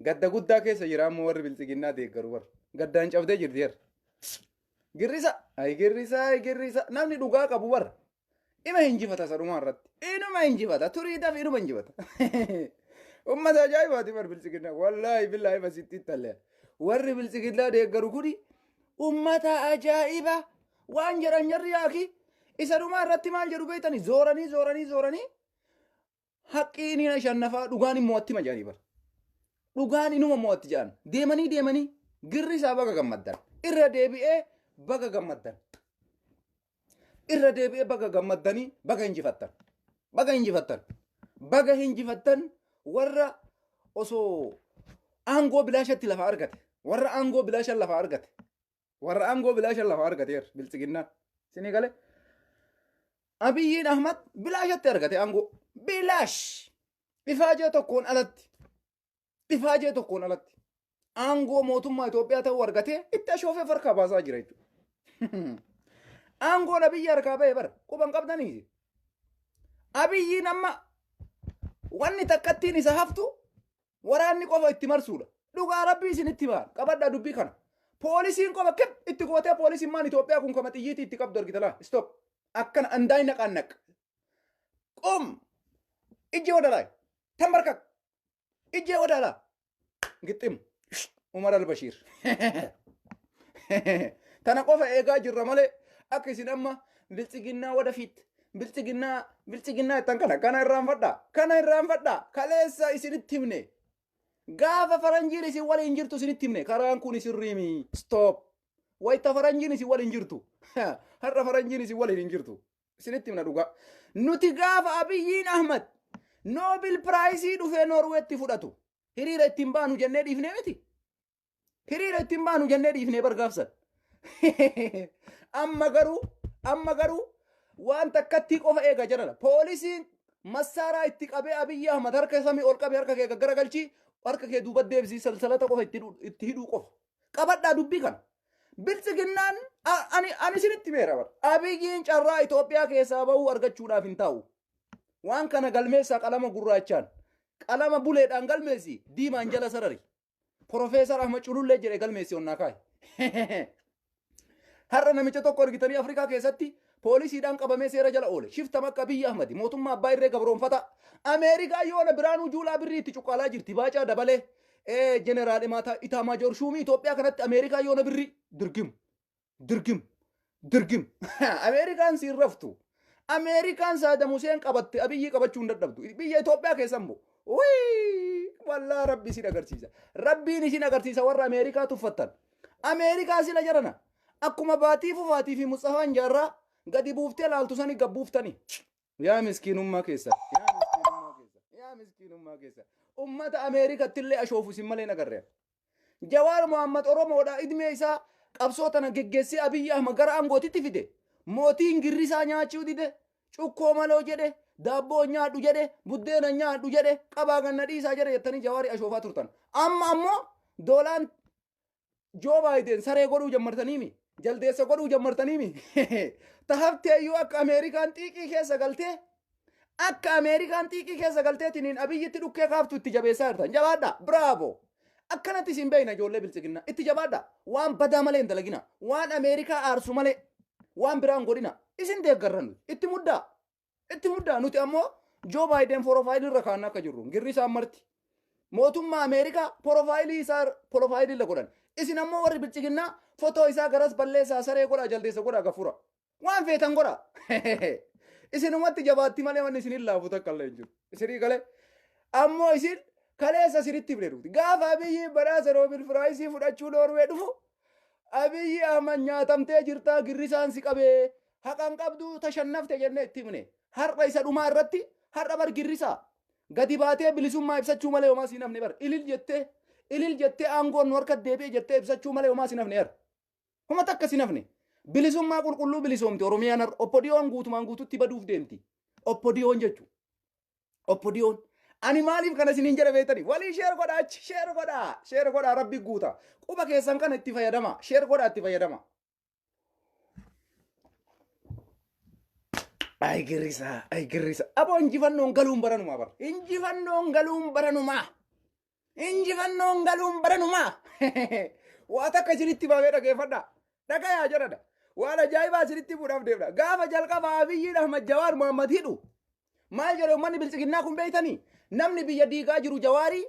Gadda guddaa keessa jira amma warri biltsiginnaa deeggaru bar. Gaddaan cabdee jirti yer. Girrisa, ay girrisa, ay girrisa. Namni dhugaa qabu bar. Ima hinjifata sadhumaa irratti. Inuma hinjifata. Turii daf inuma hinjifata. Ummata ajaa'ibaati bar biltsiginnaa. Wallaahi billaahi basitti ittalle. Warri biltsiginnaa deeggaru kuni ummata ajaa'iba. Waan jedhan jarri yaaki. Isa dhumaa irratti maal jedhu beektani? Zooranii zooranii zooranii haqqiin hin ashannafaa dhugaan hin mo'atti ma jedhanii bar. Dhugaan inuma mo'atti jedhan. Deemanii deemanii girri isaa baga gammaddan. Irra deebi'ee baga gammaddan. Irra deebi'ee baga gammaddanii baga injifattan. Baga injifattan. Baga injifattan warra osoo aangoo bilaashatti lafa argate. Warra aangoo bilaashan lafa argate. Warra aangoo bilaashan lafa argateer biltsiginnaan. Isinii galee? Abiyyiin Ahmad bilaashatti argate aangoo. Bilaash! Ifaajee tokkoon alatti. Ifaajee tokkoon alatti. Aangoo mootummaa Itoophiyaa ta'uu argatee itti ashoofee farkaa baasaa jira jechuudha. Aangoon Abiyyi harkaa ba'e bara quban qabdanii. Abiyyiin amma wanni takkattiin isa haftu Waraanni qofa itti marsuudha. Dhugaa rabbii isinitti himaa. Qabadhaa dubbii kana. Poolisiin qofa kip itti gootee poolisiin maan Itoophiyaa kun kama xiyyiitii itti qabdu argita laa. Stop. Akkana andaay naqaan naq. Qum. Ijjee wadalaa. Tambarkak. Ijjee wadalaa. Gixxim. Umar al-Bashiir. Tana qofa eegaa jirra malee akka isin amma biltsiginnaa wadafiit biltsiginnaa biltsiginnaa jettan kana kana irraanfadhaa kana irraanfadhaa kaleessa isinitti himne gaafa faranjiin isin waliin jirtu isinitti himne karaan kun isin riimi stop wayita faranjiin isin waliin jirtu har'a faranjiin isin waliin hin jirtu isinitti himna dhugaa nuti gaafa Abiyyiin Ahmad Noobil Piraayisii dhufee Noorweetti fudhatu hiriira ittiin baanu jennee dhiifnee miti. Hiriira ittiin baanu jennee dhiifnee bar gaafsan. Amma garuu amma garuu waan takkattii qofa eega jedhana. Poolisiin massaaraa itti qabee Abiyyi Ahmad harka samii ol qabee harka kee gaggaragalchii harka kee duuba deebisii salsalata qofa itti hidhuu qofa. Qabadhaa dubbii kana. Biltsiginnaan ani isinitti meera bar. Abiyyiin carraa Itoophiyaa keessaa bahuu argachuudhaaf hin taa'u. Waan kana galmeessaa qalama gurraachaan qalama buleedhaan galmeessi diimaan jala sarari. Profeesar Ahmad Culullee jedhe galmeessi onnaa kaa'e. Har'a namicha tokko argitanii Afrikaa keessatti poolisiidhaan qabamee seera jala oole. Shiftam akka Abiyyi Ahmadi mootummaa abbaa irree gabroonfata. Ameerikaa yoona Biraanuu Juulaa birrii itti cuqqaalaa jirti. Baacaa Dabalee jeneraal Itaamaajoor Shuumii Itoophiyaa kanatti Ameerikaa yoona birrii dirgim Dirgim. Dirgim. Ameerikaan siin raftu. Ameerikaan Saadam Huseen qabatte Abiyyii qabachuu hin dadhabdu. Biyya Itoophiyaa keessa immoo. Wii! Wallaa Rabbi isin agarsiisa. Rabbiin isin agarsiisa warra Ameerikaa tuffattan. Ameerikaa sila jarana. Akkuma baatii fufaatii fi Musxafaan jaarraa gadi buuftee laaltu sani gad buuftani. Yaa miskiinummaa keessa. Yaa miskiinummaa keessa. Yaa miskiinummaa keessa. Ummata Ameerikatti illee ashoofu isin malee hin agarre. Jawaar Mohammad Oromoodha idmee isaa qabsoo tana geggeessee Abiyyi Ahmad gara aangootitti fide. Mootiin girrisaa nyaachuu dide, cukkoo maloo jedhe, daabboo hin nyaadhu jedhe, buddeena hin nyaadhu jedhe, qabaa ganna dhiisaa jedhe jettanii Jawaarii ashoofaa turtan. Amma ammoo doolaan Joo Baayiden saree godhuu jammartaniimi? Jaldeessa godhuu jammartaniimi? Tahaftee iyyuu akka Ameerikaan xiiqii keessa galtee akka Ameerikaan xiiqii keessa galteetiniin Abiyyitti dhukkee kaaftu itti jabeessaa jirtan. Jabaadhaa. Bravo. Akkanatti isin beekna ijoollee biltsiginnaa. Itti jabaadhaa. Waan badaa malee hin dalagina. Waan Ameerikaa aarsu malee waan biraan godhina. Isin deeggarra nuti. Itti muddaa. Itti muddaa nuti ammoo Joo Baayiden porofaayilii irra kaa'annaa akka jirru. Girri isaan marti. Mootummaa Ameerikaa porofaayilii isaa porofaayilii irra godhan. Isin ammoo warri biltsiginnaa fotoo isaa garas balleessaa saree godhaa jaldeessa godhaa gafura. Waan feetan godha. Isinumatti jabaatti malee wanni isin hin laafu takka illee hin jiru. Isinii galee. Ammoo isin kaleessa isinitti himne nuti. Gaafa Abiyyi badhaasa Noobil Piraayisii fudhachuu Noorwee dhufu Abiyyi Ahmad nyaatamtee jirtaa girrisaan si qabee haqan qabduu tashannafte jennee itti himne. Har'a isa dhumaa irratti har'a bar girrisaa gadi baatee bilisummaa ibsachuu malee homaa siin hafne bar ilil jettee ilil jettee aangoon nu harka deebi'e jettee ibsachuu malee homaa siin hafne har'a. Homa takka sin hafne. Bilisummaa qulqulluu bilisoomte Oromiyaan har'a Oppodiyoon guutumaan guututti baduuf deemti. Oppodiyoon jechuudha. Oppodiyoon. Ani maaliif kana isiniin jedha beektani? Walii sheer godhaa achi sheer godhaa sheer godhaa rabbi guuta. Quba keessan kana itti fayyadama sheer godhaa itti fayyadama. Ay girrisaa ay girrisaa. Aboo injifannoon galuun baranumaa bara. Injifannoon galuun baranumaa. Injifannoon galuun baranumaa. Waa takka isinitti himamee dhageeffadhaa. Dhagayaa jedhadha. Waan ajaa'ibaa isinitti himuudhaaf deemna. Gaafa jalqaba Abiyyiin Ahmad Jawaar Muhammad hidhu. Maal jedhe uummanni biltsiginnaa kun beektanii? Namni biyya diigaa jiru Jawaarii.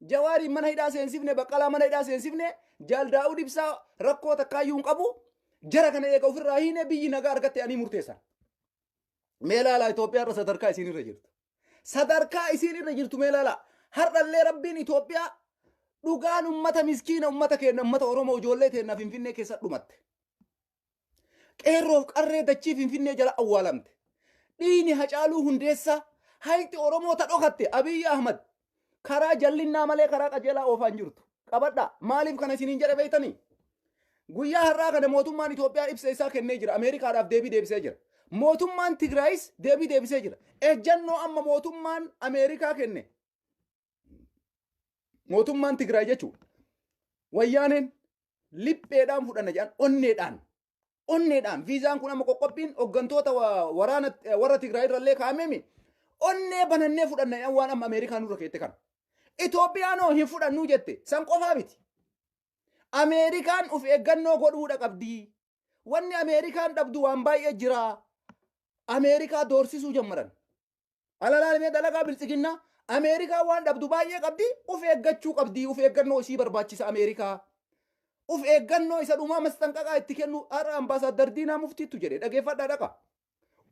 Jawaariin mana hidhaa seensifne, Baqqalaa mana hidhaa seensifne, Jaal Daawud Ibsaa rakkoo takkaayyuu hin qabu. Jara kana eega ofirraa hiine biyyi nagaa argatte anii murteessan. Mee ilaalaa Itoophiyaa irra sadarkaa isiin irra jirtu. Sadarkaa isiin irra jirtu mee ilaalaa. Har'allee Rabbiin Itoophiyaa dhugaan ummata miskiina ummata keenya ummata Oromoo ijoollee teenna Finfinnee keessa dhumatte. Qeerroof qarree dachii Finfinnee jala awwaalamte. Dhiigni Hacaaluu Hundeessaa hayxi Oromoo ta dhokatte Abiyyi Ahmad karaa jallinnaa malee karaa qajeelaa oofaa hin jirtu. Qabadhaa. Maaliif kana isiniin jedhe beektanii? Guyyaa har'aa kana mootummaan Itoophiyaa ibsa isaa kennee jira. Ameerikaadhaaf deebii deebisee jira. Mootummaan Tigraayis deebii deebisee jira. Ejjannoo amma mootummaan Ameerikaa kenne. Mootummaan Tigraay jechuudha. Wayyaaneen lipheedhaan fudhanna jedhan onneedhaan. Onneedhaan viizaan kun amma qoqqobbiin hooggantoota waraana warra Tigraay irrallee kaa'ameemi. Onnee banannee fudhanna jedhan waan amma Ameerikaan nurra keette kana. Itoophiyaanoo hin fudhannuu jette san qofaa miti. Ameerikaan of eeggannoo godhuudha qabdi. Wanni Ameerikaan dhabdu waan baay'ee jira. Ameerikaa doorsisuu jammaran. Alalaalimee dalagaa biltsiginnaa Ameerikaa waan dhabdu baay'ee qabdi. Of eeggachuu qabdi. Of eeggannoo isii barbaachisa Ameerikaa. Of eeggannoo isa dhumaa masxanqaqaa itti kennu har'a ambaasaaddar Diinaa Muftiittu jedhe dhageeffadhaa dhaqa.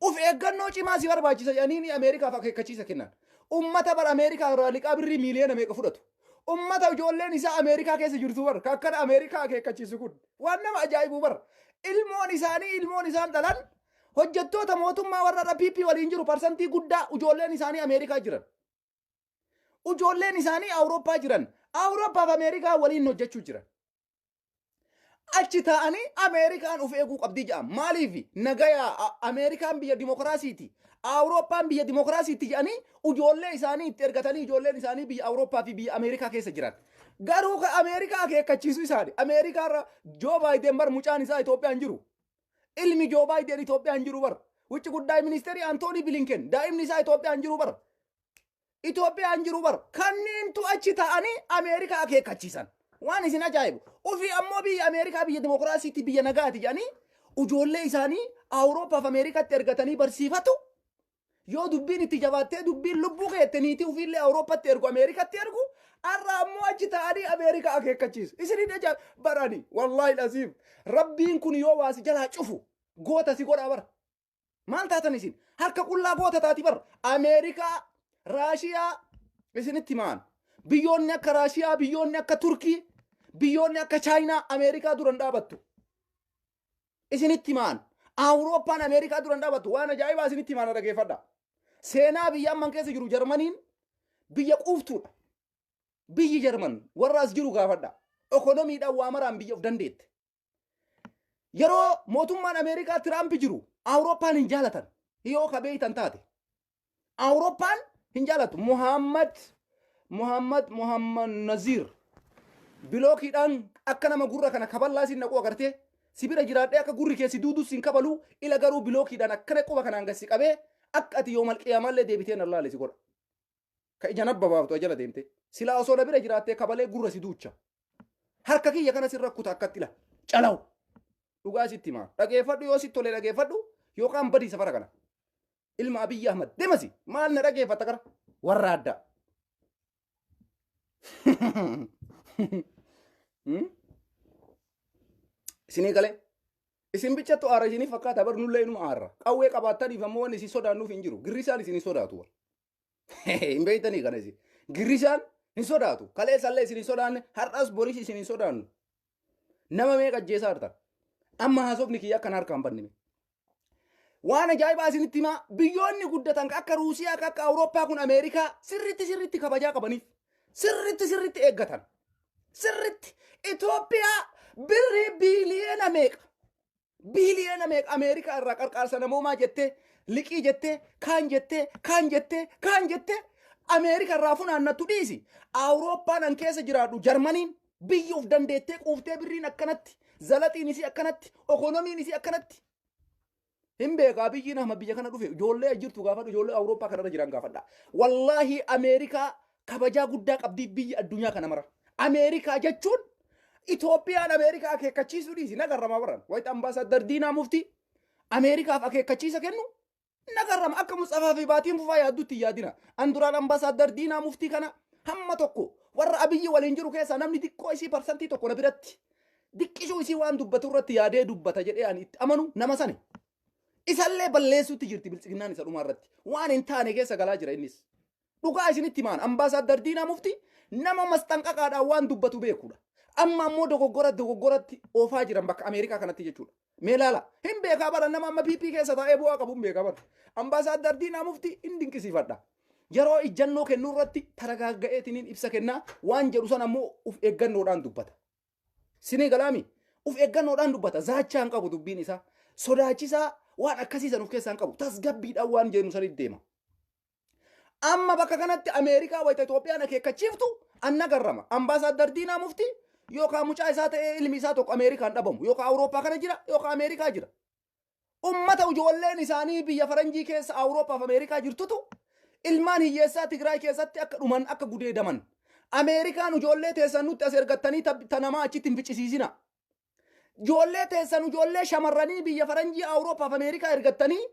Of eeggannoo cimaa si barbaachisa jedhanii Ameerikaaf akeekkachiisa kennan. Ummata bar Ameerikaa irraa liqaa birrii miiliyoona meeqa fudhatu. Ummata ijoolleen isaa Ameerikaa keessa jirtu bar ka akkana Ameerikaa akeekkachiisu kun waan nama ajaa'ibu bar. Ilmoon isaanii ilmoon isaan dhalan hojjettoota mootummaa warra irra PP waliin jiru parsantii guddaa ijoolleen isaanii Ameerikaa jiran. Ijoolleen isaanii Awurooppaa jiran. Awurooppaa fi Ameerikaa waliin hojjechuu jiran. Achi taa'anii Ameerikaan of eeguu qabdi jedhan. Maaliif nagaya Ameerikaan biyya dimokiraasiiti. Awurooppaan biyya dimokiraasiiti jedhanii ijoollee isaanii itti ergatanii ijoolleen isaanii biyya Awurooppaa fi biyya Ameerikaa keessa jiran. Garuu ka Ameerikaa akeekkachiisu isaani. Ameerikaa irra Joo Baayiden bar mucaan isaa Itoophiyaan jiru. Ilmi Joo Baayiden Itoophiyaan jiru bar. Wucci guddaa ministeerii Antoonii Bilinken daa'imni isaa Itoophiyaan jiru bar. Itoophiyaan jiru bar kanneentu achi ta'anii Ameerikaa akeekkachiisan. Waan isin ajaa'ibu. Ofii ammoo biyya Ameerikaa biyya dimokiraasiitti biyya nagaati jedhanii ijoollee isaanii Awurooppaa fi Ameerikaatti ergatanii barsiifatu. Yoo dubbiin itti jabaattee dubbiin lubbuu keette niitii ofiillee Awurooppaatti ergu Ameerikaatti ergu har'a ammoo achi ta'anii Ameerikaa akeekkachiisu. Isin ajaa'ibu barani wallaahi aziim rabbiin kun yoo waasi jalaa cufu goota si godhaa bara. Maal taatan isin? Harka qullaa goota taati bar. Ameerikaa, Raashiyaa isinitti himaan. Biyyoonni akka Raashiyaa, biyyoonni akka Turkii, biyyoonni akka Chaayinaa Ameerikaa duran dhaabattu. Isinitti himaan. Awurooppaan Ameerikaa duran dhaabattu. Waan ajaa'ibaa isinitti himaan dhageeffadha. Seenaa biyya amman keessa jiru Jarmaniin biyya quuftuudha. Biyyi Jarman warra as jiru gaafadha. Ekonomiidhaan waa maraan biyya of dandeette. Yeroo mootummaan Ameerikaa Tiraamp jiru Awurooppaan hin jaalatan. Yoo ka beeytan taate. Awurooppaan hin jaalatu. Muhammad Muhammad Muhammad Naziir bilookiidhaan akka nama gurra kana kaballaa siin naquu agartee si bira jiraadhee akka gurri kee si duudus siin kabalu ila garuu bilookiidhaan akkana quba kanaan gad si qabee akka ati yoo malqiyaamaallee deebitee na laale si godha. Ka ija nabba baaftu ajala deemte. Silaa osoo na bira jiraattee kabalee gurra si duucha. Harka kiyya kana sirra kuta akkatti ila. Calaw. Dhugaa sitti himaa. Dhageeffadhu yoo sitti tole dhageeffadhu yookaan badii safara kana. Ilma Abiyyi Ahmad deemasi maal na dhageeffatta kara warra addaa. Isinii galee. Isin bichattu aara isinii fakkaata bar nullee inuma aarra. Qawwee qabaattaniif ammoo wanni isin sodaannuuf hin jiru. Girrisaan isin hin sodaatu. Hin beektanii kana isin. Girrisaan hin sodaatu. Kaleessallee isin hin sodaanne har'as boris isin hin sodaannu. Nama meeqa ajjeesaa jirtan? Amma haasofni kiyya akkan harkaan banne. Waan ajaa'ibaa isinitti himaa biyyoonni guddatan akka Ruusiyaa akka akka Awurooppaa kun Ameerikaa sirriitti sirriitti kabajaa qabaniif sirriitti sirriitti eeggatan. Sirriitti Itoophiyaa birrii biiliyoona meeqa biiliyoona meeqa Ameerikaa irraa qarqaarsa namoomaa jettee liqii jettee kaan jettee kaan jettee kaan jettee Ameerikaa irraa funaannattu dhiisi. Awurooppaan an keessa jiraadhu Jarmaniin biyyi of dandeettee quuftee birriin akkanatti zalaxiin isii akkanatti okonomiin isii akkanatti. Hin beekaa biyyiin amma biyya kana dhufe ijoollee jirtu gaafadhu ijoollee Awurooppaa kanarra jiran gaafadha. Wallaahi Ameerikaa Kabajaa guddaa qabdiif biyya addunyaa kana mara. Ameerikaa jechuun Itoophiyaan Ameerikaa akeekkachiisuu dhiisi nagarramaa baran. Wayita Ambaasaadar Diinaa Muftii Ameerikaaf akeekkachiisa kennu nagarrama akka Musxafaa fi Baatiin Fufaa yaaddutti hin yaadina. An duraan Ambaasaadar Diinaa Muftii kana hamma tokko warra Abiyyi waliin jiru keessaa namni xiqqoo isii 1% na biratti diqqishuu isii waan dubbatu irratti yaadee dubbata jedhee ani itti amanu nama sani. Isallee balleessuutti jirti biltsiginnaan isa dhumaa irratti. Waan hin taane keessa galaa jira innis. Dhugaa isinitti himaan Ambaasaadar Diinaa Muftii nama masxanqaqaadhaan waan dubbatu beekudha. Amma ammoo dogoggora dogoggoratti oofaa jiran bakka Ameerikaa kanatti jechuudha. Mee laala hin beekaa bara nama amma PP keessa taa'ee bu'aa qabu hin beekaa bara. Ambaasaadar Diinaa Muftii hin dinqisiifadha. Yeroo ijjannoo kennuu irratti taragaagga'eetiniin ibsa kennaa waan jedhu sana ammoo of eeggannoodhaan dubbata. Sinii galaami of eeggannoodhaan dubbata. Zaachaa hin qabu dubbiin isaa. Sodaachisaa waan akkasii san of keessaa hin qabu. Tasgabbiidhaan waan jennu sanitti deema. Amma bakka kanatti Ameerikaa wayita Itoophiyaan akeekkachiiftu anna garrama. Ambaasaadar Diinaa Muftii yookaan mucaa isaa ta'ee ilmi isaa tokko Ameerikaan dhabamu yookaan Awurooppaa kana jira yookaan Ameerikaa jira. Ummata ijoolleen isaanii biyya faranjii keessa Awurooppaa fi Ameerikaa jirtutu ilmaan hiyyeessaa Tigraay keessatti akka dhuman akka gudeedaman. Ameerikaan ijoollee teessan nutti as ergattanii ta namaa achitti hin ficcisiisina. Ijoollee teessan ijoollee shamarranii biyya faranjii Awurooppaa fi Ameerikaa ergattanii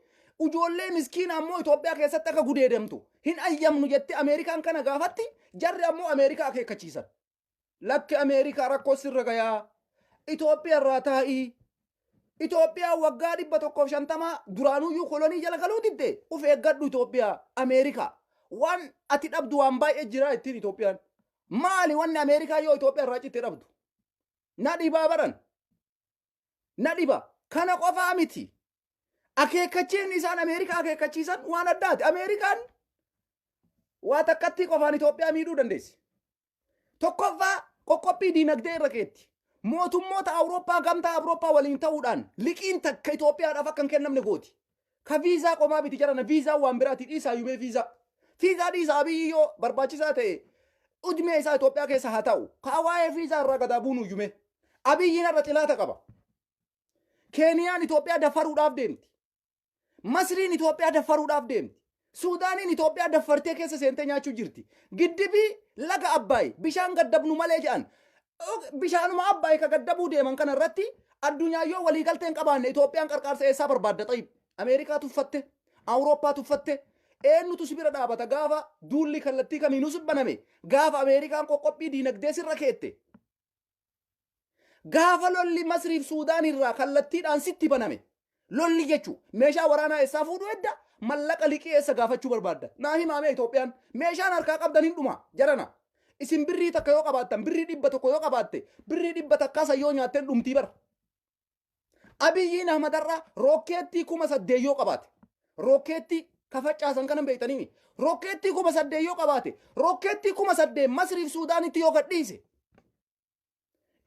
ijoollee miskiina ammoo Itoophiyaa keessatti akka gudeedamtu hin ayyamnu jettee Ameerikaan kana gaafatti jarri ammoo Ameerikaa akeekkachiisan. Lakki Ameerikaa rakkoo sirra gayaa. Itoophiyaa irraa taa'ii. Itoophiyaan waggaa 150 duraanuyyuu kolonii jala galuu didde of eeggadhu Itoophiyaa Ameerikaa. Waan ati dhabdu waan baay'ee jira ittiin Itoophiyaan. Maali wanni Ameerikaa yoo Itoophiyaa irraa citte dhabdu? Na dhibaa baran. Na dhiba. Kana qofaa miti. Akeekkachiisni isaan Ameerikaa akeekkachiisan waan addaati. Ameerikaan waa takkatti qofaan Itoophiyaa miidhuu dandeessi. Tokkoffaa qoqqobbii diinagdee irra keetti. Mootummoota Awurooppaa gamtaa Awurooppaa waliin ta'uudhaan liqiin takka Itoophiyaadhaaf akka hin kennamne gooti. Ka viizaa qomaa miti jarana viizaa waan biraati dhiisaa yumee viizaa. Viizaa dhiisaa Abiyyi yoo barbaachisaa ta'e udmee isaa Itoophiyaa keessa haa ta'u. Kaa waa'ee viizaa irraa gadaa buunu yumee. Abiyyiin irra xilaata qaba. Keeniyaan Itoophiyaa daffaruudhaaf deemti. Masriin Itoophiyaa daffaruudhaaf deemti. Suudaaniin Itoophiyaa daffartee keessa seentee nyaachuu jirti. Giddibii laga Abbaay bishaan gaddabnu malee jedhan. Bishaanuma Abbaay ka gaddabuu deeman kana irratti addunyaa yoo waliigaltee hin qabaanne Itoophiyaan qarqaarsa eessaa barbaadda xayib. Ameerikaa tuffatte, Awurooppaa tuffatte, eenyutu si bira dhaabata gaafa duulli kallattii kamiinuu si baname gaafa Ameerikaan qoqqophii diinagdee sirra keette. Gaafa lolli Masriif Suudaan irraa kallattiidhaan sitti baname. Lolli jechuun meeshaa waraanaa eessaa fuudhuu edda mallaqa liqii eessa gaafachuu barbaadda. Naa himaamee Itoophiyaan meeshaan harkaa qabdan hin dhuma jarana. Isin birrii takka yoo qabaattan birrii 100 yoo qabaatte birrii dhibba takkaa san yoo nyaatteen dhumtii bara. Abiyyiin Ahmadarraa rookeettii 8,000 yoo qabaate rookeettii ka facaasan kanan beektanii rookeettii 8,000 yoo qabaate rookeettii 8,000 Masriif Suudaanitti yoo gadhiise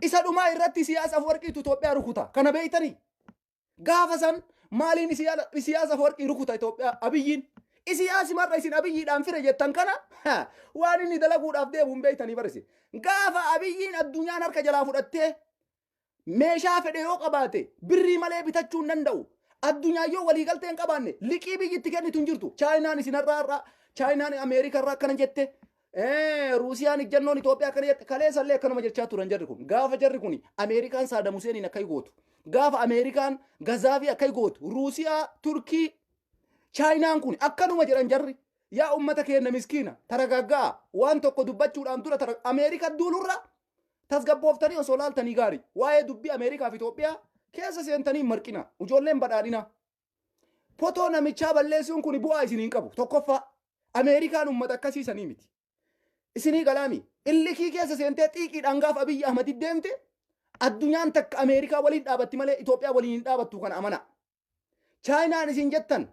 isa dhumaa irratti Isiyaas Afwarqiitu Itoophiyaa rukuta. Kana beektanii? Gaafa san maaliin Isiyaas Afwarqii rukuta Itoophiyaa Abiyyiin? Isiyaas marra isin Abiyyiidhaan fire jettan kana waan inni dalaguudhaaf deemu hin beektanii barise. Gaafa Abiyyiin addunyaan harka jalaa fudhattee meeshaa fedhe yoo qabaate birrii malee bitachuu hin danda'u. Addunyaa yoo waliigaltee hin qabaanne liqii biyyi itti kennitu hin jirtu. Chaayinaan isin har'a har'a Chaayinaan Ameerikaa irraa akkana jette. Ruusiyaan ijjannoon Itoophiyaa akkana jette. Kaleessa illee akkanuma jechaa turan jarri kun. Gaafa jarri kun Ameerikaan Saadam Huseeniin akka gootu. Gaafa Ameerikaan Gazaafii akka gootu. Ruusiyaa, Turkii, Chaayinaan kun akkanuma jedhan jarri. Yaa ummata keenya miskiina taragaagga'a waan tokko dubbachuudhaan dura Ameerikaa duulurra tasgabbooftanii osoo laaltanii gaarii. Waa'ee dubbii Ameerikaa fi Itoophiyaa keessa seentanii hin marqina. Ijoolleen badhaadhina. Fotoo namichaa balleessuun kun bu'aa isin hin qabu. Tokkoffaa Ameerikaan uummata akkasii sanii miti. Isinii galaami. Illikii keessa seentee xiiqiidhaan gaafa Abiyyi Ahmad deemte addunyaan takka Ameerikaa waliin dhaabatti malee Itoophiyaa waliin hin dhaabattu kana amana. Chaayinaan isin jettan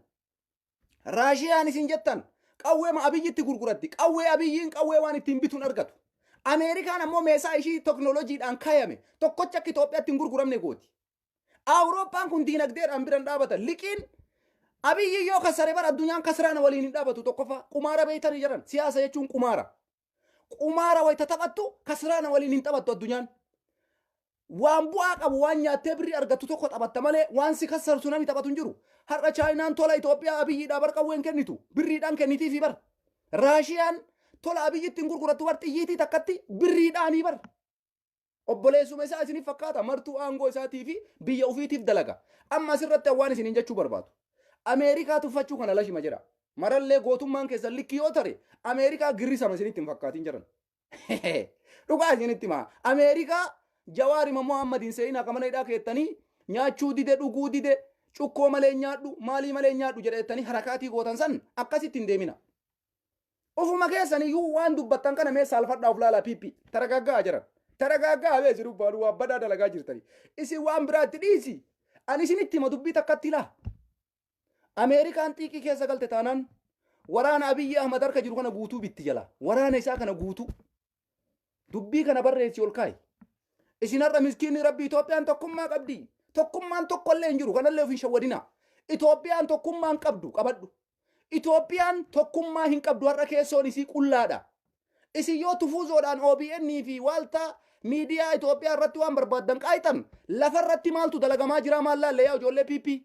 Raashiyaan isin jettan qawwee ma Abiyyitti gurguratti. Qawwee Abiyyiin qawwee waan ittiin bituun argatu. Ameerikaan ammoo meeshaa ishii teknooloojiidhaan kaayame tokkocha akka Itoophiyaatti hin gurguramne gooti. Awurooppaan kun diinagdeedhaan biran dhaabatan. Liqiin Abiyyi yoo kasare bara addunyaan kasraana waliin hin dhaabatu tokkoffaa qumaara beeytanii jiran siyaasa jechuun qumaara. Qumaara wayita taphattu kasraana waliin hin taphattu addunyaan. Waan bu'aa qabu waan nyaattee birrii argattu tokko taphatta malee waan si kassarsu namni taphatu hin jiru. Har'a Chaayinaan tola Itoophiyaa Abiyyiidhaa bar qawwee hin kennitu. Birriidhaan kennitiifi bar. Raashiyaan Tola Abiyyitti hin gurgurattu bar, xiyyiitii takkatti birriidhaanii bar. Obboleessuma isaa isiniif fakkaata, martuu aangoo isaatii fi biyya ofiitiif dalaga. Amma asirratti waan isiniin jechuu barbaadu. Ameerikaa tuffachuu kana lashima jedha. Marallee gootummaan keessan likkii yoo tare, Ameerikaa girrisama isinitti hin fakkaatin jedhan. Dhugaa isinitti himaa. Ameerikaa Jawaarima Muhammad hin seenaa kamana hidhaa keettanii nyaachuu dide, dhuguu dide, cukkoo malee nyaadhu, maalii malee nyaadhu jedhettanii harakaatii gootan san akkasitti hin deemina. Ofuma keessan iyyuu waan dubbattan kana mee saalfadhaa, of laalaa. PP taragaaggaa jiran. Taragaaggaa bee jiru baaduu waan badaa dalagaa jirtanii. Isin waan biraatti dhiisi. Ani isinitti hima, dubbii takkatti laa. Ameerikaan xiiqii keessa galte taanaan waraana Abiyyi Ahmad harka jiru kana guutuu bitti jala. Waraana isaa kana guutuu. Dubbii kana barreessi ol kaa'i. Isin har'a miskiinni Rabbi Itoophiyaan tokkummaa qabdi. Tokkummaan tokkollee hin jiru. Kanallee of hin shawwadina. Itoophiyaan tokkummaa hin qabdu, qabadhu. Itoophiyaan tokkummaa hin qabdu, har'a keessoon isii qullaadha. Isin yoo tufuuzoodhaan OBN fi waaltaa miidiyaa Itoophiyaa irratti waan barbaaddan qaayixan, lafa irratti maaltu dalagamaa jira maal laalle, yaa ijoollee PP?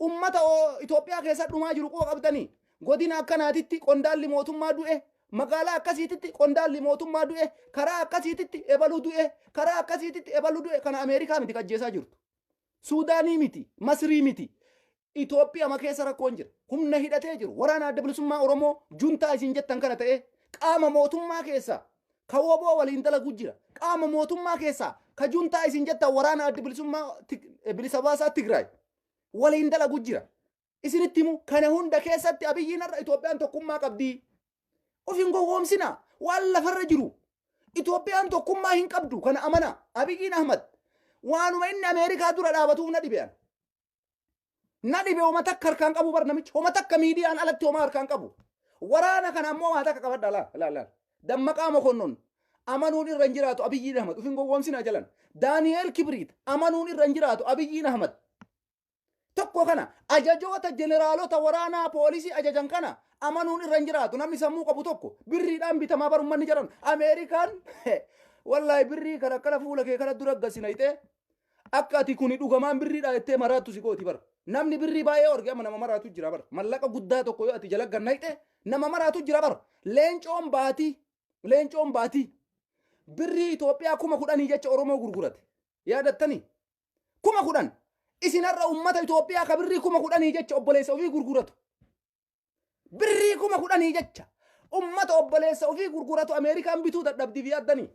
Ummata Itoophiyaa keessa dhumaa jiru quba qabdanii? Godina akkanaatitti qondaalli mootummaa du'e, magaalaa akkasiititti qondaalli mootummaa du'e, karaa akkasiititti ebaluu du'e, karaa akkasiititti ebaluu du'e. Kana Ameerikaa miti kajjeesaa jirtu. Suudaanii miti, Masrii miti. Itoophiyaa ma keessa rakkoon jira. Humna hidhatee jiru. Waraana Adda Bilisummaa Oromoo juntaa isin jettan kana ta'ee qaama mootummaa keessa ka WBO waliin dalagu jira. Qaama mootummaa keessaa ka juntaa isin jettan waraana Adda Bilisummaa Bilisa Baasaa Tigraay waliin dalagu jira. Isinitti himu, kana hunda keessatti Abiyyiin har'a Itoophiyaan tokkummaa qabdi. Of hin gowwoomsina. Waan lafarra jiru. Itoophiyaan tokkummaa hin qabdu, kana amana. Abiyyiin Ahmad waanuma inni Ameerikaa dura dhaabatuuf na dhibe. Na dhibe, homa takka harkaan qabu bar namichi. Homa takka miidiyaan alatti homa harkaan qabu. Waraana kana ammoo waa takka qabadha, laal laal laal. Dammaqaa Mokonnon amanuun irra hin jiraatu Abiyyiin Ahmad. Of hin gowwoomsina jalan. Daani'eel Kibriit amanuun irra hin jiraatu Abiyyiin Ahmad. Tokko kana ajajoota jeneraalota waraanaa poolisii ajajan kana amanuun irra hin jiraatu. Namni sammuu qabu tokko birriidhaan bitamaa bar ummanni jedhan. Ameerikaan wallaahi birrii kana akkana fuula kee kana dura gasina hixee akka ati kuni dhugamaan birriidha jettee maraattu si gooti bar. Namni birrii baay'ee orge amma nama maraatu jira bar. Mallaqa guddaa tokko yoo ati jala gannayxe nama maraatu jira bar. Leencoon Baatii, Leencoon Baatii birrii Itoophiyaa 10,000 jecha Oromoo gurgurate. Yaadattanii? 10,000. Isin har'a ummata Itoophiyaa ka birrii 10,000 jecha obboleessa ofii gurguratu. Birrii 10,000 jecha ummata obboleessa ofii gurguratu Ameerikaan bituu dadhabdiif yaaddanii?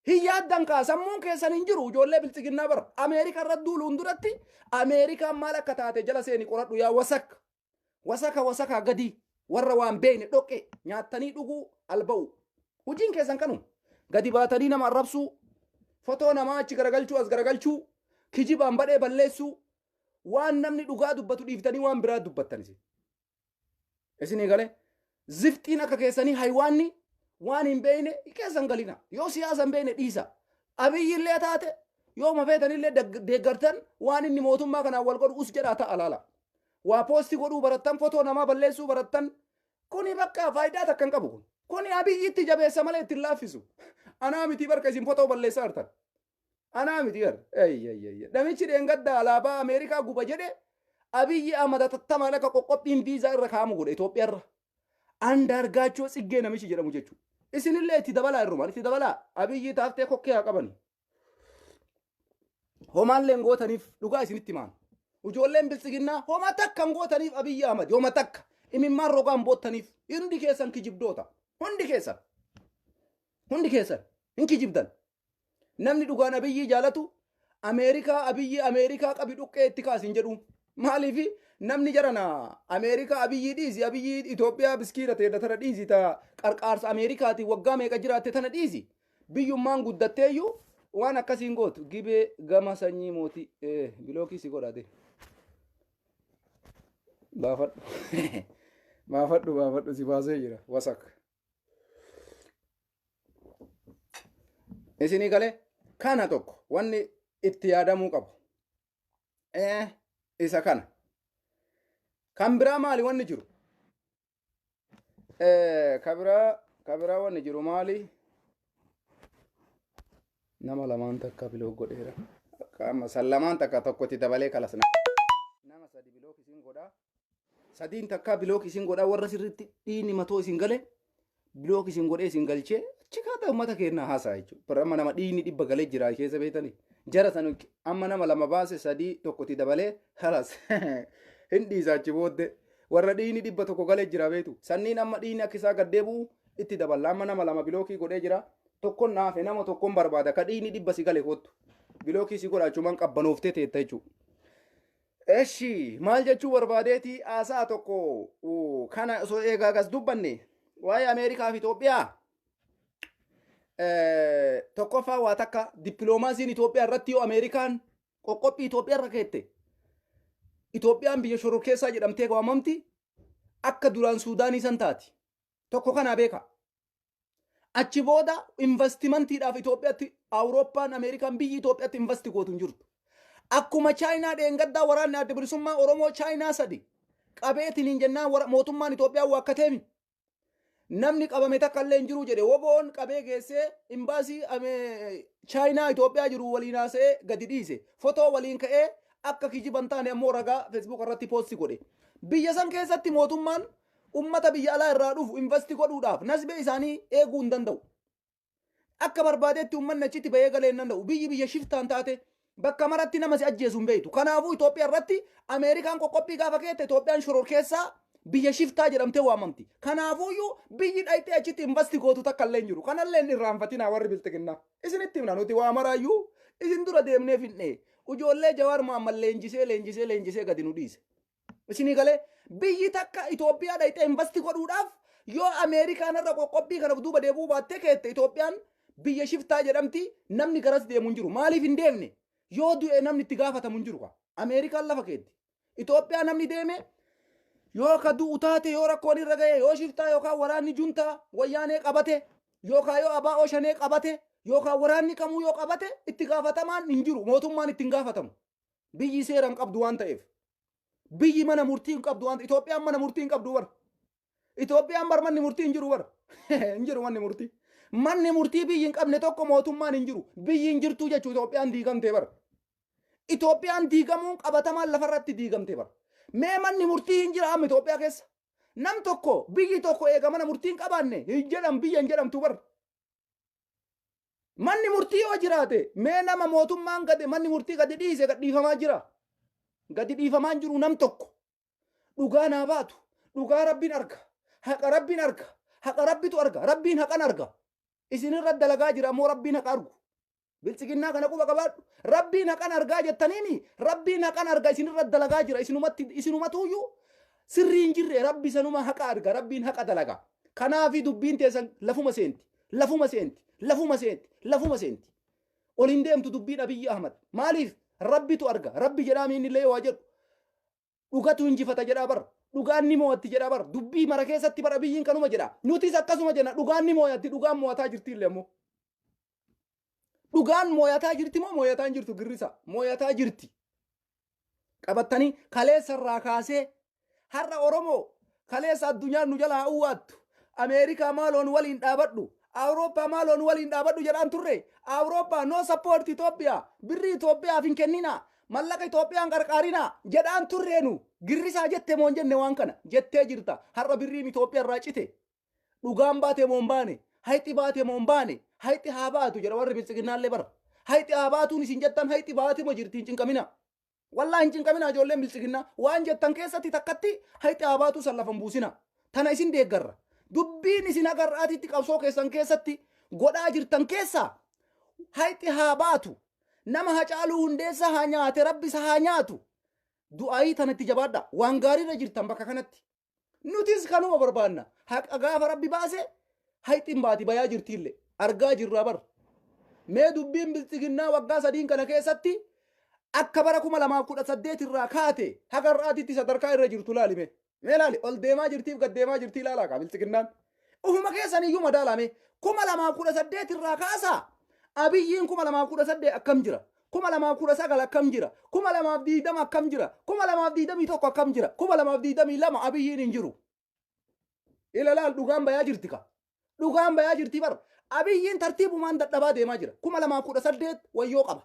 Hin yaaddan kaa, sammuun keessan hin jiru, ijoollee biltsiginnaa bara. Ameerikaa irra duuluun duratti Ameerikaan maal akka taate jala seeni qoradhu, yaa wasak. Wasaka wasakaa gadii warra waan beekne dhoqqe nyaattanii dhuguu alba'u. Hojiin keessan kanuma. Gadi baatanii nama arrabsuu, fotoo namaa achi garagalchuu, as garagalchuu, kijibaan badhee balleessuu, waan namni dhugaa dubbatu dhiiftanii waan biraa dubbattan isin. Isinii galee zifxiin akka keessanii haywaanni waan hin beekne keessan galina. Yoo siyaasa hin beekne dhiisa. Abiyyi illee taate yoo mafeetan illee deeggartan, waan inni mootummaa kanaan wal godhu us jedhaa ta'a laala. Waa post godhuu barattan, fotoo namaa balleessuu barattan, kuni bakka faayidaa takka hin qabu kun. Kuni Abiyyitti jabeessa malee ittiin laaffisu. Anaa miti barka isin fotoo balleessaa jirtan. Anaa miti bar. Namichi dheengadda alaabaa Ameerikaa guba jedhe, Abiyyi Ahmad atattamaan akka qoqqobbiin viizaa irra kaa'amu godhe Itoophiyaarra. Andaargaachoo Tsiggee namichi jedhamu jechuudha. Isinillee itti dabalaa, irrumaan itti dabalaa. Abiyyi taaftee kokkee haa qabani. Homaallee hin gootaniif, dhugaa isinitti himaan. Ijoolleen biltsiginnaa homa takka hin gootaniif Abiyyi Ahmad, homa takka. Imimmaan rogaan boottaniif, hundi keessan kijibdoota. Hundi keessan. Hundi keessan hin kijibdan. Namni dhugaan Abiyyii jaalatu Ameerikaa Abiyyi Ameerikaa qabi dhuqqee itti kaasin jedhu. Maaliif namni jarana Ameerikaa Abiyyii dhiisi, Abiyyii Itoophiyaa biskiira ta'e tana dhiisi, ta qarqaarsa Ameerikaatiin waggaa meeqa jiraatte tana dhiisi. Biyyummaan guddatteeyyuu waan akkasiin gootu. Gibee gama sanyii mootii block si godhate. Baafadhu. Baafadhu, baafadhu, si baasee jira. Wasak. Isinii galee, kana tokko wanni itti yaadamuu qabu. Isa kana. Kan biraa maali wanni jiru? Kan biraa wanni jiru maali? Nama lamaan takka block godheera. Amma san lamaan takka tokkotti dabalee kalasna. Nama sadi block isin godhaa. Sadiin takka block isin godhaa, warra sirriitti dhiini matoo isin gale. Block isin godhee isin galchee achi kaata uummata keenyaa haasaa jechuudha. Amma nama dhiigni 100 galee jira keessa beektanii. Jara san amma nama lama baase, sadii, tokkotti dabalee, halas hin dhiisa achi booddee. Warra dhiigni 100 galee jira beektu. Sanniin amma dhiigni akka isaa gad deebi'u itti daballa. Amma nama lama block godhee jira. Tokkon naafe, nama tokkon barbaada. Ka dhiigni 100 si gale kottu. Block si godha, achumaan qabbanooftee teetta jechuudha. Eshi, maal jechuu barbaadeeti, haasaa tokko kana osoo eegaa gas dubbanne waa'ee Ameerikaa fi Itoophiyaa, tokkoffaa waa takka, dippiloomaasiin Itoophiyaa irratti yoo Ameerikaan qoqqophii Itoophiyaa irra keette, Itoophiyaan biyya shororkeessaa jedhamtee waamamti, akka duraan Suudaanii san taati. Tokko kanaa beeka. Achi booda investimantiidhaaf Itoophiyaatti Awurooppaan, Ameerikaan, biyyi Itoophiyaatti invest gootu hin jirtu. Akkuma Chaayinaa dheengaddaa waraanni Adda Bilisummaa Oromoo Chaayinaa sadi qabeetiin hin jennaan mootummaan Itoophiyaa waakkateemi. Namni qabame takka illee hin jiru jedhe. Woboon qabee geessee imbaasii Chaayinaa Itoophiyaa jiru waliin haasa'ee gadi dhiise. Fotoo waliin ka'ee akka kijiban taane ammoo ragaa Facebook irratti post godhe. Biyya san keessatti mootummaan ummata biyya alaa irraa dhufu invest godhuudhaaf nasbee isaanii eeguu hin danda'u. Akka barbaadetti uummanni achitti bahee galee hin danda'u. Biyyi biyya shiftaan taate bakka maratti nama si ajjeesu hin beektu. Kanaafuu Itoophiyaa irratti Ameerikaan qoqqophii gaafa keette, Itoophiyaan shororkeessaa, biyya shiftaa jedhamtee waamamti. Kanaafuyyuu biyyi dhayxee achitti invest gootu takka illee hin jiru. Kanallee hin irraanfatinaa warri bilxiginnaa. Isinitti himna, nuti waa maraayyuu isin dura deemnee finne. Ijoollee Jawaar Mohammad leenjisee leenjisee leenjisee gadi nu dhiise. Isinii galee, biyyi takka Itoophiyaa dhayxee invest godhuudhaaf yoo Ameerikaan irra qoqqobbii kana duuba deebi'uu baattee keette, Itoophiyaan biyya shiftaa jedhamti, namni garas deemu hin jiru. Maaliif hin deemne? Yoo du'e namni itti gaafatamu hin jiru. Ameerikaan lafa keetti. Itoophiyaa namni deeme yoo ka du'u taate, yoo rakkoon irra ga'e, yoo shiftaa yookaan waraanni juntaa wayyaanee qabate yookaan yoo abaa'oo shanee qabate yookaan waraanni kamuu yoo qabate, itti gaafatamaan hin jiru. Mootummaan itti hin gaafatamu. Biyyi seera hin qabdu waan ta'eef. Biyyi mana murtii hin qabdu waan Itoophiyaan mana murtii hin qabdu bar. Itoophiyaan bar manni murtii hin jiru bar. Hin jiru manni murtii. Manni murtii biyyi hin qabne tokko mootummaan hin jiru. Biyyi hin jirtu jechuu, Itoophiyaan diigamtee bar. Itoophiyaan diigamuun qabatamaan lafarratti diigamtee bar. Mee manni murtii hin jira amma Itoophiyaa keessa? Nam tokko, biyyi tokko eega mana murtii hin qabaanne hin jedham, biyya hin jedhamtu bar. Manni murtii yoo jiraate, mee nama mootummaan gadi manni murtii gadi dhiise gad dhiifamaa jira? Gadi dhiifamaa hin jiru nam tokko. Dhugaa naa baatu. Dhugaa Rabbiin arga. Haqa Rabbiin arga. Haqa Rabbitu arga. Rabbiin haqan arga. Isinirra dalagaa jira ammoo Rabbiin haqa argu. Biltsiginnaa kana quba qabaadhu. Rabbiin haqan argaa jettaniimi, Rabbiin haqan arga, isinirra dalagaa jira, isinumatti isinumatuyyuu sirrii hin jirre. Rabbi sanuma haqa arga, Rabbiin haqa dalaga. Kanaafi dubbiin teessan lafuma seenti. Lafuma seenti. Lafuma seenti. Lafuma seenti. Ol hin deemtu dubbiin Abiyyi Ahmad. Maaliif? Rabbitu arga. Rabbi jedhaa inni illee waa jedhu. Dhugatu injifata jedhaa bar. Dhugaan ni mo'atti jedhaa bar. Dubbii mara keessatti bar Abiyyiin kanuma jedha. Nutis akkasuma jenna, dhugaan ni mo'atti, dhugaan mo'ataa jirti illee ammoo. Dhugaan mo'ataa jirti moo mo'ataa hin jirtu girrisa? Mo'ataa jirti. Qabattanii kaleessa irraa kaasee har'a Oromoo kaleessa addunyaan nu jalaa uwwaattu. Ameerikaa maaloon waliin dhaabadhu. Awurooppaa maaloon waliin dhaabadhu jedhaan turre. Awurooppaa no support Itoophiyaa. Birrii Itoophiyaaf hin kenninaa. Mallaqa Itoophiyaan qarqaarinaa jedhaan turreenu. Girrisaa jette moo hin jenne waan kana? Jettee jirta. Har'a birriin Itoophiyaa irraa cite. Dhugaan baate moo hin baane? Hayxi baate moo hin baane? Hayxi haa baatu jedha warri biltsiginnaallee bara. Hayxi haa baatuun isin jettan hayxi baate moo jirti, hin cinqamina. Wallaahi hin cinqamina, ijoolleen biltsiginnaa. Waan jettan keessatti takkatti hayxi haa baatuu san lafa hin buusina. Tana isin deeggarra. Dubbiin isin haga har'aatitti qabsoo keessan keessatti godhaa jirtan keessaa hayxi haa baatu. Nama Hacaaluu Hundeessaa haa nyaate, Rabbi isa haa nyaatu. Du'aayii tanatti jabaadha. Waan gaariirra jirtan bakka kanatti. Nutis kanuma barbaanna. Haqa gaafa Rabbi baase hayxiin baati, bayaa jirtiillee. Argaa jirraa bar. Mee dubbiin biltsiginnaa waggaa 3n kana keessatti akka bara 2018 irraa kaate haga har'aatitti sadarkaa irra jirtu laalime. Mee laali, ol deemaa jirtiif gad deemaa jirtii ilaalaa kaa biltsiginnaan. Ufuma keessan iyyuu madaalame 2018 irraa kaasaa, Abiyyiin 2018 akkam jira? 2019 akkam jira? 2020 akkam jira? 2021 akkam jira? 2022 Abiyyiin hin jiru. Ila laal, dhugaan bayaa jirti ka. Dhugaan bayaa jirti bar. Abiyyiin tartiibumaan dadhabaa deemaa jira. 2018 wayyoo qaba.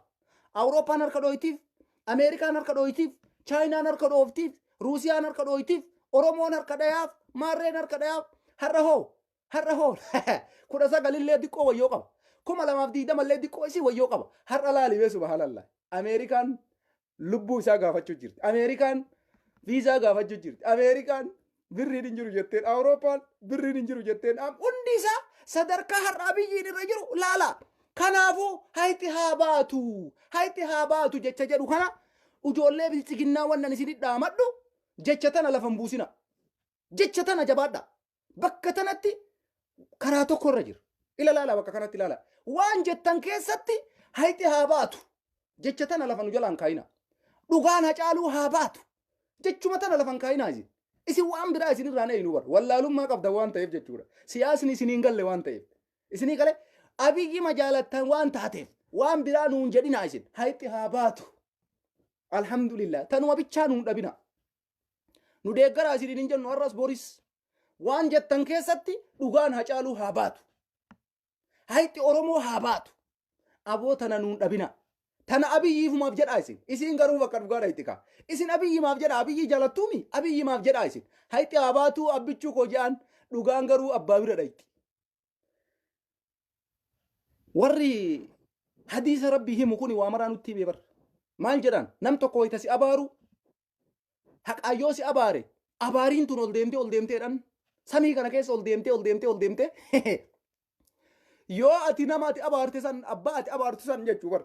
Awurooppaan harka dhooytiif, Ameerikaan harka dhooytiif, Chaayinaan harka dhooftiif, Ruusiyaan harka dhooytiif, Oromoon harka dhayaaf, Maarreen harka dhayaaf. Har'a hoo? Har'a hoo 19 illee diqqoo wayyoo qaba. 2020 illee diqqoo isii wayyoo qaba. Har'a laali bee, subhaanallah. Ameerikaan lubbuu isaa gaafachuu jirti. Ameerikaan viizaa gaafachuu jirti. Ameerikaan birriin hin jiru jetteen. Awurooppaan birriin hin jiru jetteen. Hundi isaa sadarkaa har'a Abiyyiin irra jiru laala. Kanaafuu hayti haa baatu. Hayti haa baatu jecha jedhu kana, ijoollee bilchiginnaa, wannan isin dhaamadhu, jecha tana lafa hin buusina. Jecha tana jabaadha. Bakka tanatti karaa tokko irra jira. Ila laala, bakka kanatti ilaala. Waan jettan keessatti hayti haa baatu. Jecha tana lafa nu jalaan kaayina. Dhugaan Hacaaluu haa baatu. Jechuma tana lafa hin kaayinaa isin. Isin waan biraa isin irraa eenyu bara. Wallaalummaa qabda waan ta'eef jechuudha. Siyaasni isin hin galle waan ta'eef. Isinii gale, Abiyyi majaalattan waan taateef waan biraa nuun jedhina isin. Hayti haa baatu. Alhamdulillah. Tanuma bichaa nuun dhabina. Nu deeggaraa isiniin hin jennu har'as boris. Waan jettan keessatti dhugaan Hacaaluu haa baatu. Hayti Oromoo haa baatu. Aboo, tana nuun dhabina. Tana Abiyyiifumaaf jedhaa isin. Isin garuu bakka dhugaa dhayti kaa. Isin Abiyyimaaf jedha, Abiyyi jaalattuumi, Abiyyimaaf jedhaa isin. Hayti haa baatu abbichuu koo jedhaan, dhugaan garuu abbaa bira dhayti. Warri hadiisa Rabbii himu kuni waa maraa nutti himee bara. Maal jedhan? Nam tokko wayita si abaaru, haqaayyoo si abaare, abaariin tun ol deemtee ol deemteedhaan samii kana keessa ol deemtee ol deemtee ol deemtee, yoo ati nama ati abaarte san, abbaa ati abaartu san jechuu bar,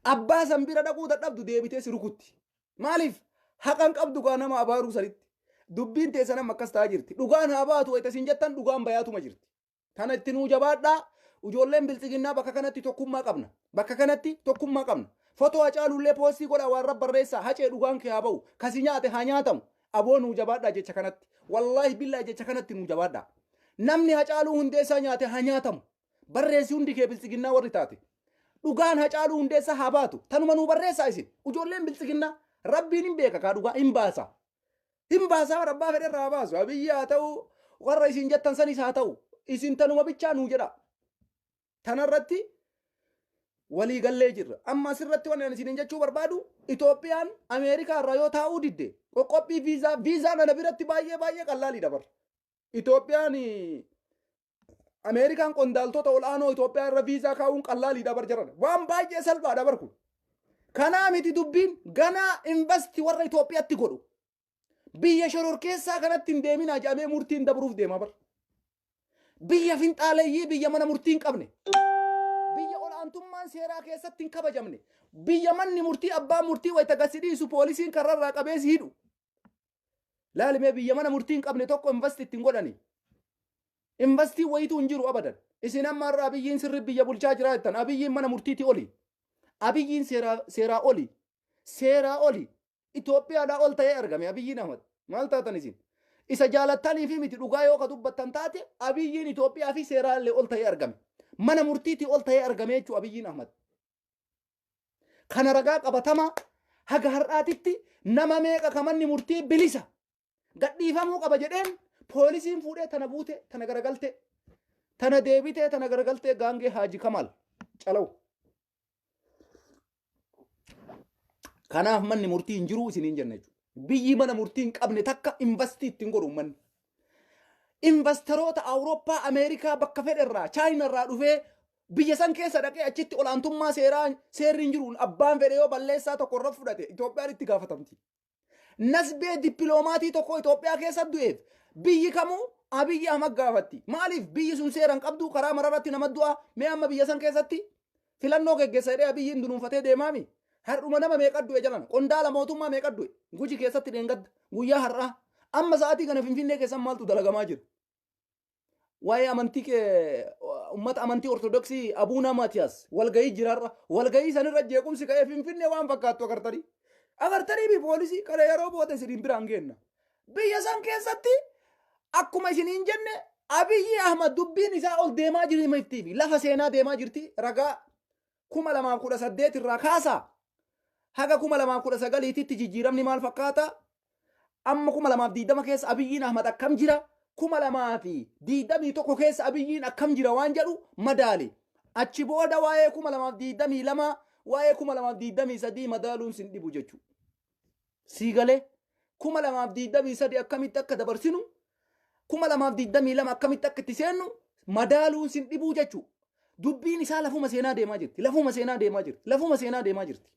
abbaa san bira dhaquu dadhabdu, deebitee si rukutti. Maaliif? Haqan qabdu kaa nama abaaruu sanitti. Dubbiin teessan amma akkas ta'aa jirti. Dhugaan haa baatu wayita isin jettan, dhugaan bayaatuma jirti. Kana itti nuu jabaadhaa. Ijoolleen biltsiginnaa, bakka kanatti tokkummaa qabna. Bakka kanatti tokkummaa qabna. Fotoo Hacaaluullee post godhaa, waan rabba barreessaa. Hacee, dhugaan kee haa ba'u. Kasi nyaate haa nyaatamu. Aboo, nuu jabaadhaa jecha kanatti. Wallaahi billaahi, jecha kanatti nuu jabaadhaa. Namni Hacaaluu Hundeessaa nyaate haa nyaatamu. Barreessi hundi kee, biltsiginnaa warri taate. Dhugaan Hacaaluu Hundeessaa haa baatu. Tanuma nuu barreessaa isin. Ijoolleen biltsiginnaa, Rabbiin hin beeka kaa, dhugaa hin baasa. Hin baasaa, rabbaa fedhe irraa haa baasu. Abiyyi haa ta'u, warra isin jettan sanis haa ta'u. Isin tanuma bichaa nuu jedha. Tanarratti walii gallee jirra. Amma asirratti waan ani isiniin jechuu barbaadu, Itoophiyaan Ameerikaa irraa yoo taa'uu didde, qoqqophii viizaa, viizaan ana biratti baay'ee baay'ee qallaaliidha bar. Itoophiyaan Ameerikaan qondaaltota ol'aanoo Itoophiyaa irra viizaa kaa'uun qallaaliidha bar jiran. Waan baay'ee salphaadha bar kun. Kanaa miti dubbiin, ganaa invest warra Itoophiyaatti godhu. Biyya shororkeessaa kanatti hin deeminaa jedhamee murtiin dabruuf deema bar. Biyya finxaaleeyyii, biyya mana murtii hin qabne. Biyya ol'aantummaan seeraa keessatti hin kabajamne. Biyya manni murtii, abbaan murtii wayita gasi dhiisu poolisiin karrarraa qabee si hidhu. Laalimee, biyya mana murtii hin qabne tokko invest ittiin godhani. Investii wayituu hin jiru abadan. Isin amma har'a Abiyyiin sirri biyya bulchaa jira jettan. Abiyyiin mana murtiitii oli. Abiyyiin seeraa oli. Seeraa oli. Itoophiyaadhaa ol ta'ee argame Abiyyiin Ahmad. Maal taatan isin? Isa jaalattanii fi miti, dhugaa yoo ka dubbattan taate, Abiyyiin Itoophiyaa fi seeraa illee ol ta'ee argame. Mana murtiitii ol ta'ee argame jechuudha Abiyyiin Ahmad. Kana ragaa qabatamaa haga har'aatitti nama meeqa ka manni murtii bilisa gadhiifamuu qaba jedheen poolisiin fuudhee tana buute, tana garagalte, tana deebitee, tana garagaltee, gaangee Haaji Kamaal calawu. Kanaaf manni murtii hin jiru isiniin jenna jechuudha. Biyyi mana murtii hin qabne takka invest ittiin godhu manni. Investoroota Awurooppaa, Ameerikaa, bakka fedherraa, Chaayinarraa dhufee biyya san keessa dhaqee achitti olaantummaa seeraa, seerri hin jiru, abbaan fedhe yoo balleessaa tokko irra fudhate Itoophiyaan itti gaafatamti. Nasbee dippiloomatii tokko Itoophiyaa keessa du'eef biyyi kamuu Abiyyi Ahmad gaafatti. Maaliif? Biyyi sun seera hin qabdu, karaa mararratti nama du'a. Mee amma biyya san keessatti filannoo geggeessa jedhee Abiyyiin dunuunfatee deemaami. Har'uma nama meeqa du'e jalan? Qondaala mootummaa meeqa du'e? Guji keessatti dheengadda, guyyaa har'aa. Amma sa'aatii kana Finfinnee keessan maaltu dalagamaa jira? Waa'ee amantii kee, ummata amantii Ortodoksii, Abuuna Maatiyaas walgahii jiraarra, walgahii sanirra jeequmsi ka'ee Finfinnee waan fakkaattu agartanii. Agartanii fi poolisii kana yeroo booda isiniin biraan geenna. Biyya san keessatti akkuma isiniin jenne, Abiyyi Ahmad dubbiin isaa ol deemaa jirti fi lafa seenaa deemaa jirti. Ragaa 2018 irraa kaasaa haga 2019tti jijjiiramni maal fakkaata? Amma 2020 keessa Abiyyiin Ahmad akkam jira? 2021 keessa Abiyyiin akkam jira waan jedhu madaali. Achi booda waa'ee 2022, waa'ee 2023 madaaluun sin dhibu jechuudha. Sii galee, 2023 akkamitti akka dabarsinu, 2022 akkamitti akka itti seennu. Madaaluun sin dhibuu jechuu. Dubbiin isaa lafuma seenaa deemaa jirti. Lafuma seenaa deemaa jirti. Lafuma seenaa deemaa jirti.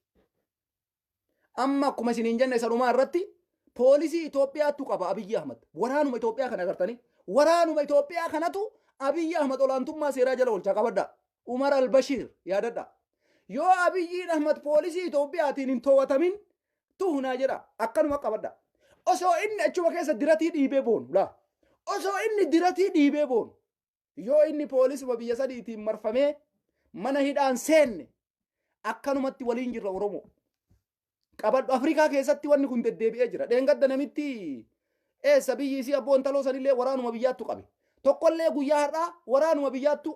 Amma akkuma isiniin jenne, isa dhumaa irratti poolisii Itoophiyaattu qaba Abiyyi Ahmad. Waraanuma Itoophiyaa kana agartanii. Waraanuma Itoophiyaa kanatu Abiyyi Ahmad olaantummaa seeraa jala oolchaa, qabadha. Umar al-Bashir yaadadha. Yoo Abiyyiin Ahmad poolisii Itoophiyaatiin hin to'atamin tuhunaa jedha. Akkanuma qabadha. Osoo inni achuma keessa diratii dhiibee boonu laa. Osoo inni diratii dhiibee boonu. Yoo inni poolisuma biyya sadiitiin marfamee mana hidhaan seenne, akkanumatti waliin jirra, Oromoo. Qabadhu, Afrikaa keessatti wanni kun deddeebi'ee jira. Dheengadda namitti eessa biyyi isii abboon taloo sanillee waraanuma biyyaattu qabe. Tokkollee guyyaa har'aa waraanuma biyyaattu.